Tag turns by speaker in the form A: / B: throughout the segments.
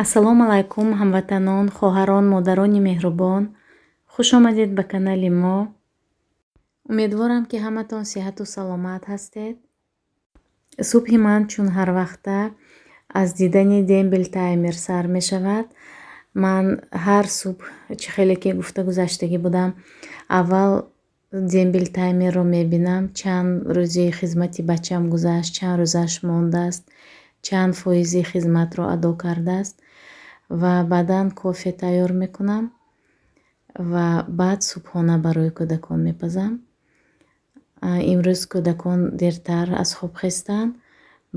A: Ассалому алайкум, ҳамватанон, хоҳарон, модарони меҳрубон. Хуш омадед ба канали мо. Умедворам, ки ҳаматон сиҳату саломат ҳастед. Субҳи ман чун ҳарвақта аз дидани дембель таймер сар мешавад. Ман ҳар субҳ, чӣ хеле ки гуфта гузаштагӣ будам, аввал дембель таймерро мебинам, чанд рӯзи хизмати бачам гузашт, чанд рӯзаш мондааст, чанд фоизи хизматро адо кардааст ва баъдан кофе тайёр мекунам ва баъд субҳона барои кӯдакон мепазам. Имрӯз кӯдакон дертар аз хоб хестанд,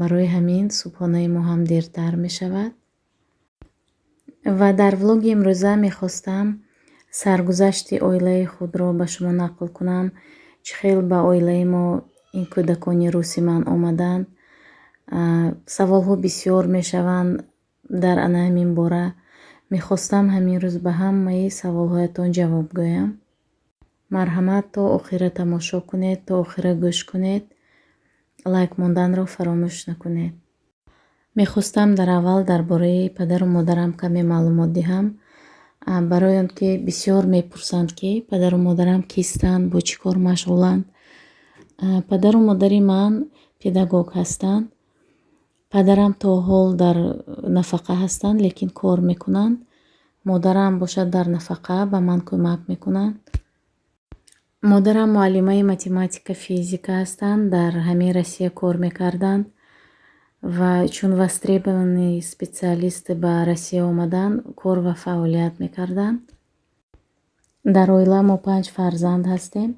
A: барои ҳамин субҳонаи мо ҳам дертар мешавад. Ва дар влоги имрӯза мехостам саргузашти оилаи худро ба шумо нақл кунам, чӣ хел ба оилаи мо ин кӯдакони руси ман омаданд. Саволҳо бисёр мешаванд дар ана ҳамин бора. Мехостам ҳамин рӯз ба ҳамаи саволҳоятон ҷавоб гӯям. Марҳамат, то охира тамошо кунед, то охира гӯш кунед, лайк монданро фаромӯш накунед. Мехостам дар аввал дар бораи падару модарам каме маълумот диҳам, барои он ки бисёр мепурсанд, ки падару модарам кистанд, бо чӣ кор машғуланд. Падару модари ман педагог ҳастанд. Падарам то ҳол дар нафақа ҳастанд, лекин кор мекунанд. Модарам бошад, дар нафақа ба ман кӯмак мекунанд. Модарам муаллимаи математика, физика ҳастанд, дар ҳамин Россия кор мекарданд ва чун востребованный специалист ба Россия омаданд, кор ва фаъолият мекарданд. Дар оила мо панҷ фарзанд ҳастем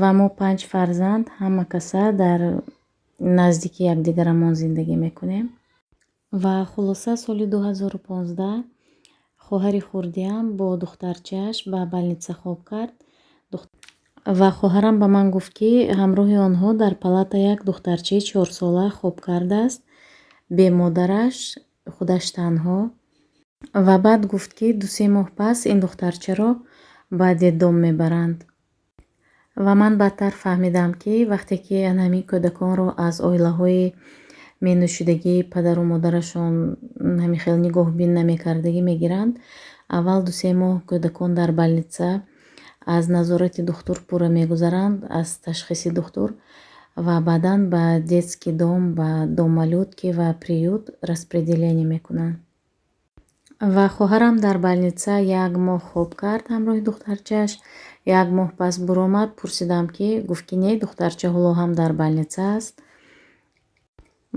A: ва мо панҷ фарзанд ҳама каса дар наздики якдигарамон зиндагӣ мекунем. Ва хулоса, соли 2015 хоҳари хурдиам бо духтарчааш ба больница хоб кард ва хоҳарам ба ман гуфт, ки ҳамроҳи онҳо дар палата як духтарчаи 4сола хоб кардааст, бе модараш, худаш танҳо. Ва баъд гуфт, ки 2-се моҳ пас ин духтарчаро ба детдом мебаранд. Ва ман баъдтар фаҳмидам, ки вақте ки ана ҳамин кӯдаконро аз оилаҳои менӯшидагӣ, падару модарашон ҳамин хел нигоҳбин намекардагӣ мегиранд, аввал 2-се моҳ кӯдакон дар больница аз назорати духтур пурра мегузаранд, аз ташхиси духтур, ва баъдан ба детский дом, ба дом малютки ва приют распределение мекунанд. Ва хоҳарам дар больница як моҳ хоб кард ҳамроҳи духтарчааш. Як моҳ пас буромад, пурсидам, ки гуфт, ки не, духтарча ҳоло ҳам дар больница аст.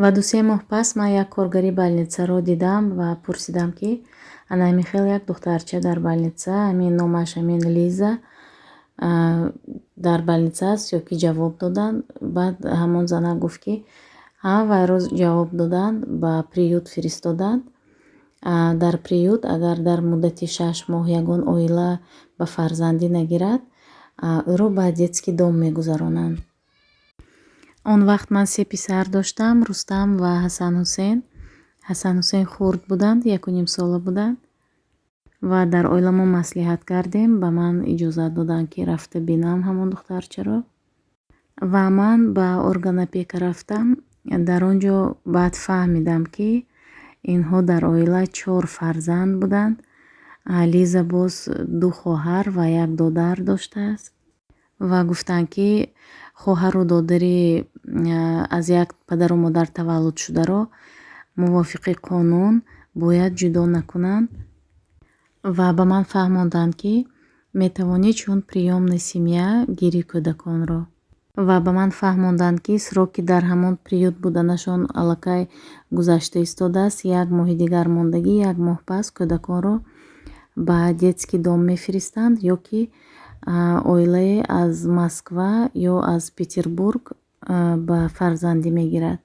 A: Ва 2-се моҳ пас ман як коргари больницаро дидам ва пурсидам, ки ана ҳамин хел як духтарча дар больница, ҳамин номаш ҳамин Лиза, дар больница аст ё ки ҷавоб доданд. Баъд ҳамон зана гуфт, ки ҳа, вайро ҷавоб доданд, ба приют фиристоданд. Дар приют агар дар муддати 6 моҳ ягон оила ба фарзандӣ нагирад, ӯро ба детский дом мегузаронанд. Он вақт ман се писар доштам: Рустам ва Ҳасанҳусен. Ҳасанҳусен хурд буданд, 1,5 сола буданд. Ва дар оила мо маслиҳат кардем, ба ман иҷозат доданд, ки рафта бинам ҳамон духтарчаро. Ва ман ба орган опека рафтам. Дар он ҷо баъд фаҳмидам, ки инҳо дар оила чор фарзанд буданд. Лиза боз ду хоҳар ва як додар доштааст. Ва гуфтанд, ки хоҳару додари аз як падару модар таваллудшударо мувофиқи қонун бояд ҷудо накунанд. Ва ба ман фаҳмонданд, ки метавонӣ чун приёмная семья гирӣ кӯдаконро. Ва ба ман фаҳмонданд, ки сроки дар ҳамон приют буданашон аллакай гузашта истодааст, як моҳи дигар мондагӣ, як моҳ пас кӯдаконро ба детский дом мефиристанд ё ки оилае аз Москва ё аз Петербург ба фарзандӣ мегирад.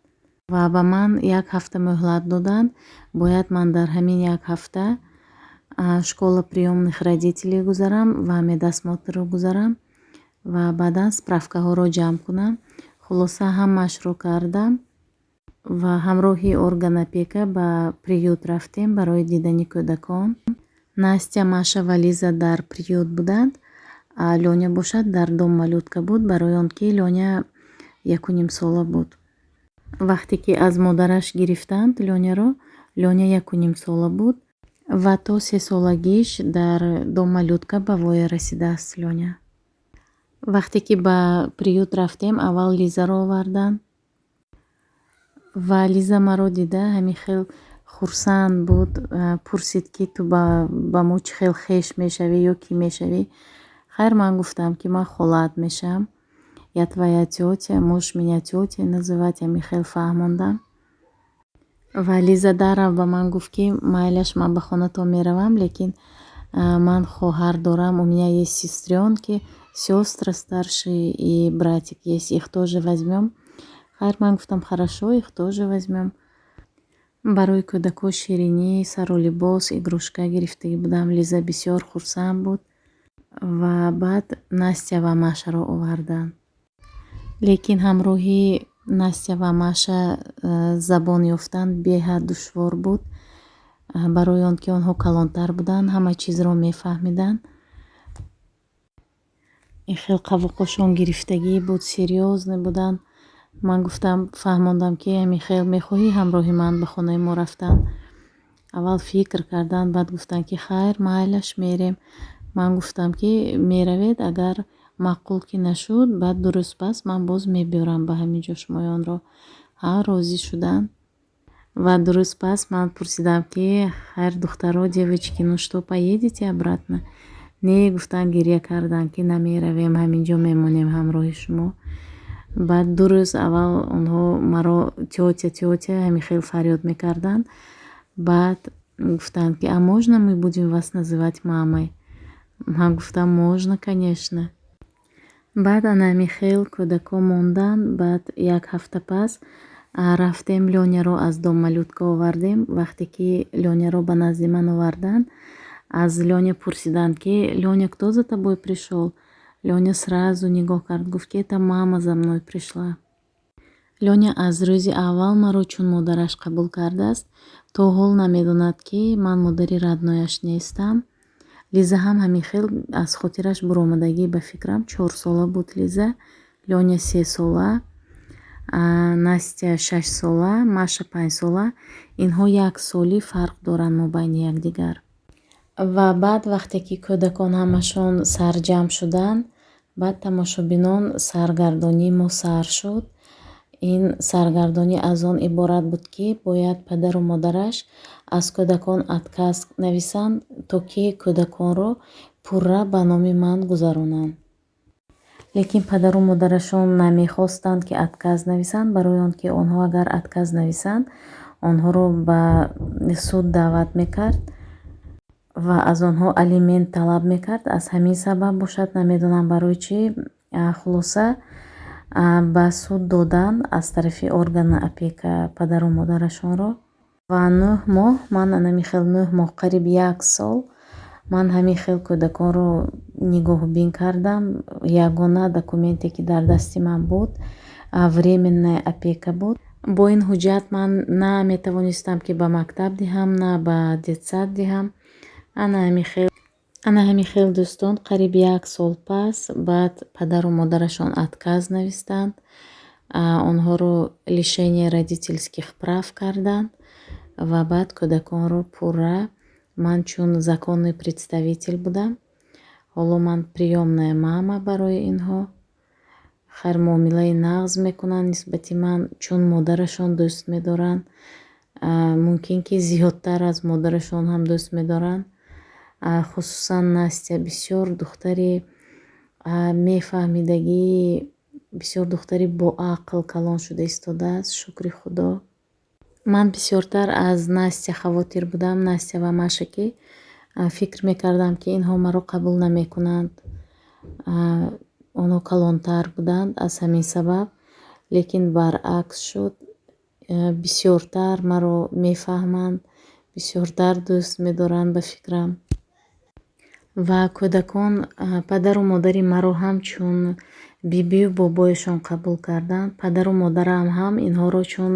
A: Ва ба ман як ҳафта муҳлат доданд. Бояд ман дар ҳамин як ҳафта школа приёмных родителей гузарам ва медосмотрро гузарам ва баъдан справкаҳоро ҷамъ кунам. Хулоса, ҳамаашро кардам ва ҳамроҳи орган опека ба приют рафтем барои дидани кӯдакон. Настя, Маша ва Лиза дар приют буданд, Лёня бошад, дар дом малютка буд, барои он ки Лёня 1,5 сола буд. Вақте ки аз модараш гирифтанд Лёняро, Лёня 1,5 сола буд ва то 3 солагиш дар дом малютка ба воя расидааст Лёня. Вақте ки ба приют рафтем, аввал Лизаро оварданд ва Лиза маро дида, ҳамин хел хурсанд буд. Пурсид, ки ту ба мо чӣ хел хеш мешавӣ ё кӣ мешавӣ? Хайр, ман гуфтам, ки ман холаат мешавам, я твоя тётя, можешь меня тётей называть. Ҳамин хел фаҳмондам ва Лиза даррав ба ман гуфт, ки майлаш, ман ба хонатон меравам, лекин ман хоҳар дорам, у меня есть сестрёнки, сёстры старшие, и братик есть, их тоже возьмём. Хайр, ман гуфтам: хорошо, их тоже возьмём. Барои кӯдакҳо ширинӣ, сару либос, игрушка гирифтагӣ будам. Лиза бисёр хурсанд буд. Ва баъд Настя ва Машаро оварданд, лекин ҳамроҳи Настя ва Маша забон ёфтан беҳад душвор буд, барои он ки онҳо калонтар буданд, ҳама чизро мефаҳмиданд. Ин хел қавоқошон гирифтагӣ буд, серьёзный буданд. Ман гуфтам, фаҳмондам, ки ҳамин хел мехоҳӣ ҳамроҳи ман ба хонаи мо рафтан? Аввал фикр карданд, баъд гуфтанд, ки хайр, майлаш, мерем. Ман гуфтам, ки меравед, агар маъқул ки нашуд, баъд 2 рӯз пас ман боз мебиёрам ба ҳамин ҷо шумоёнро. Ҳа, розӣ шуданд. Ва 2 рӯз пас ман пурсидам, ки хайр, духтаро, девочки, ну что, поедете обратно? Не, гуфтанд, гиря карданд, ки намеравем, ҳамин ҷо мемонем ҳамроҳи шумо. Баъд 2 рӯз аввал онҳо маро тётя, тётя ҳамин хел фарёд мекарданд. Баъд гуфтанд, ки а можно мы будем вас называть мамой? Ман гуфтам: можно, конечно. Баъд ана ҳамин хел кӯдакҳо монданд. Баъд як ҳафта пас рафтем, Лёняро аз дом малютка овардем. Вақте ки Лёняро ба назди ман оварданд, аз Лёня пурсиданд, ки Лёня, кто за тобой пришёл? Лёня сразу нигоҳ кард, гуфт, ки это мама за мной пришла. Лёня аз рӯзи аввал маро чун модараш қабул кардааст, то ҳол намедонад, ки ман модари родной аш нестам. Лиза ҳам ҳамин хел аз хотираш буромадагӣ, ба фикрам, 4 сола буд Лиза, Лёня 3 сола, Настя 6 сола, Маша 5 сола. Инҳо як солӣ фарқ доранд мобайни якдигар. Ва баъд, вақте ки кӯдакон ҳамашон сарҷамъ шуданд, баъд, тамошобинон, саргардонии мо сар шуд. Ин саргардонӣ аз он иборат буд, ки бояд падару модараш аз кӯдакон отказ нависанд, то ки кӯдаконро пурра ба номи ман гузаронанд. Лекин падару модарашон намехостанд, ки отказ нависанд, барои он ки онҳо агар отказ нависанд, онҳоро ба суд даъват мекард ва аз онҳо алимент талаб мекард. Аз ҳамин сабаб бошад, намедонам барои чӣ. Хулоса, ба суд додан аз тарафи органи опека падару модарашонро. Ва 9 моҳ ман ҳамин хел, 9 моҳ, қариб як сол ман ҳамин хел кӯдаконро нигоҳубин кардам. Ягона документе, ки дар дасти ман буд, временная опека буд. Бо ин ҳуҷҷат ман на метавонистам, ки ба мактаб диҳам, на ба детсад диҳам. Ана ҳамин хел, дӯстон, қариб як сол пас баъд падару модарашон отказ навистанд, онҳоро лишение родительских прав карданд ва баъд кӯдаконро пурра ман чун законный представитель будам. Ҳоло ман приёмная мама барои инҳо. Хайр, муомилаи нағз мекунанд нисбати ман, чун модарашон дӯст медоранд. Мумкин, ки зиёдтар аз модарашон ҳам дӯст медоранд. Хусусан Настя бисёр духтари мефаҳмидагӣ, бисёр духтари боақл калон шуда истодааст, шукри Худо. Ман бисёртар аз Настя хавотир будам, Настя ва Маша, ки фикр мекардам, ки инҳо маро қабул намекунанд. Онҳо калонтар буданд, аз ҳамин сабаб, лекин баръакс шуд. Бисёртар маро мефаҳманд, бисёртар дӯст медоранд, ба фикрам. Ва кӯдакон падару модари маро ҳам чун бибию бобояшон қабул карданд. Падару модарам ҳам инҳоро чун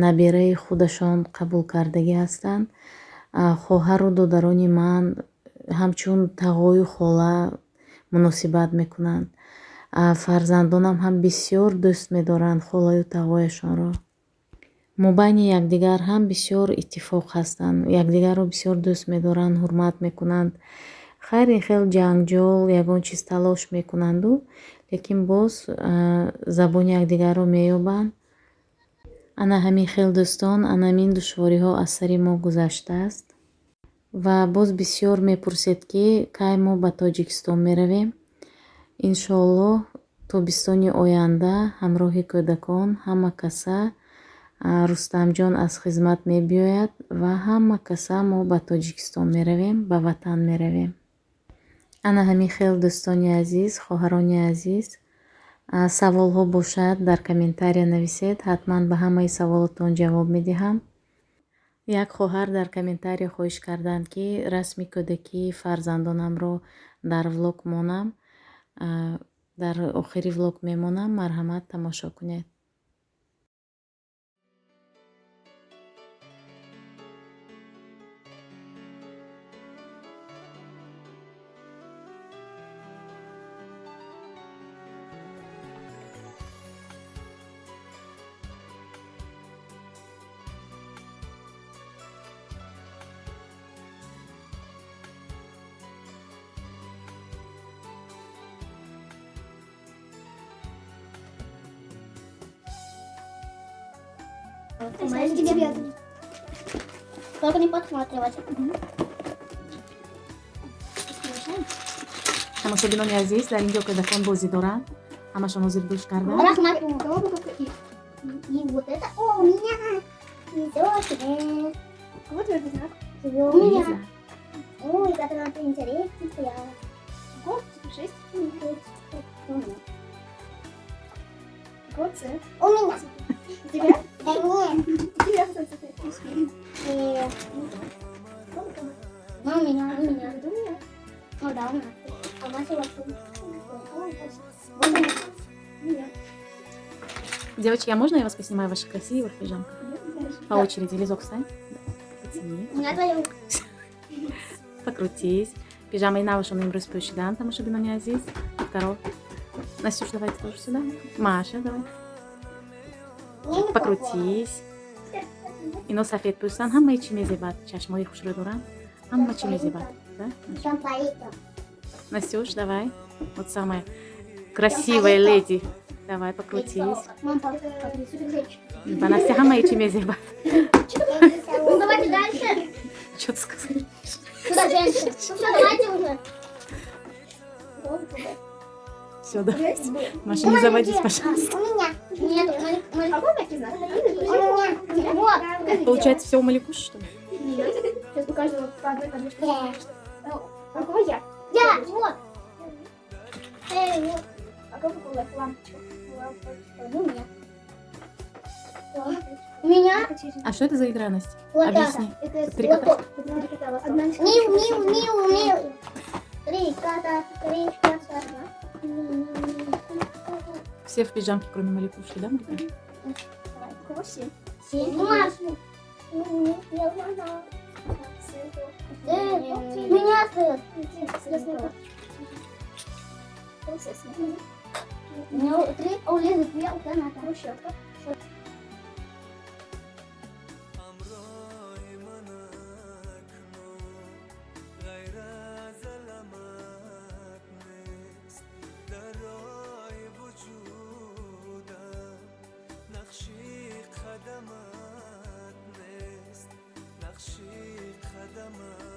A: набераи худашон қабул кардагӣ ҳастанд. Хоҳару додарони ман ҳамчун тағою хола муносибат мекунанд. Фарзандонам ҳам бисёр дӯст медоранд холаю тағояшонро. Мобайни якдигар ҳам бисёр иттифоқ ҳастанд, якдигарро бисёр дӯст медоранд, ҳурмат мекунанд. Хайр, ин хел ҷангҷол, ягон чиз талош мекунанду, лекин боз забони якдигарро меёбанд. Ана ҳамин хел, дӯстон, ана ҳамин душвориҳо аз сари мо гузаштааст. Ва боз бисёр мепурсед, ки кай мо ба Тоҷикистон меравем. Иншоаллоҳ, тобистони оянда ҳамроҳи кӯдакон ҳама каса, Рустамҷон аз хизмат мебиёяд ва ҳама каса мо ба Тоҷикистон меравем, ба ватан меравем. Ана ҳамин хел, дӯстони азиз, хоҳарони азиз, саволҳо бошад, дар комментария нависед, ҳатман ба ҳамаи саволотон ҷавоб медиҳам. Як хоҳар дар комментария хоҳиш карданд, ки расми кӯдакии фарзандонамро дар влог монам. Дар охири влог мемонам, марҳамат, тамошо кунед.
B: Тебе. Только не подсматривать.
A: Тамошобинони азиз, дар ин ҷо кӯдакон бозӣ доранд, ҳамашон ҳозир душ карданд.
B: Раҳмат. И вот это у меня. Тебе.
C: Вот твой знак.
B: У меня. Ой, как она интересная.
C: Год, шесть.
B: У меня.
C: Год, С.
B: У меня.
C: У тебя?
B: Да нет.
C: У тебя
B: Ну, у меня, у меня.
C: У меня.
B: Ну да, у меня. А Маша вот тут.
C: У меня.
A: Девочки, а можно я вас поснимаю в ваших красивых пижамках? По очереди. Лизок, встань. Потяни.
B: У меня твою.
A: Покрутись. Пижама и навашон имрӯз пӯшидан, тамошобинони азиз. Второго. Настюш, давайте тоже сюда. Маша, давай. Покрутись. Ино сафед пӯстан, ҳамаи чӣ мезебад. Чашмои хушрӯ доранд. Ҳама чӣ мезебад. Да? Настюш, давай. Вот самая красивая леди. Давай, покрутись. Ба Настя ҳамаи чӣ мезебад.
B: Ну, давайте дальше.
A: Что ты сказал?
B: Сюда, женщина. Ну все, давайте уже.
A: Все, давайте. Маша, не заводись, пожалуйста.
B: У меня. Нет, у
C: А вот такие знаки.
B: У меня. Вот.
A: Получается, все у Маликуши, что ли?
C: Нет. Сейчас у каждого по одной, по две штуки. А у кого я?
B: Я, вот. Эй, вот.
C: А у кого какую лампочку?
B: У меня. У меня.
A: А что это за игра, Настя?
B: Вот
A: Объясни.
C: Это
A: Три кота.
C: Одна.
B: Миу, миу, миу, миу. Три кота, три кота.
A: Все в пижамке, кроме Маликуши, да, Малика?
C: У кого семь?
B: Семь. Машу. Меня У меня три, а у Лизы две, у тебя одна.
C: Хрущевка.
D: Қадамат нест, нақши қадамат.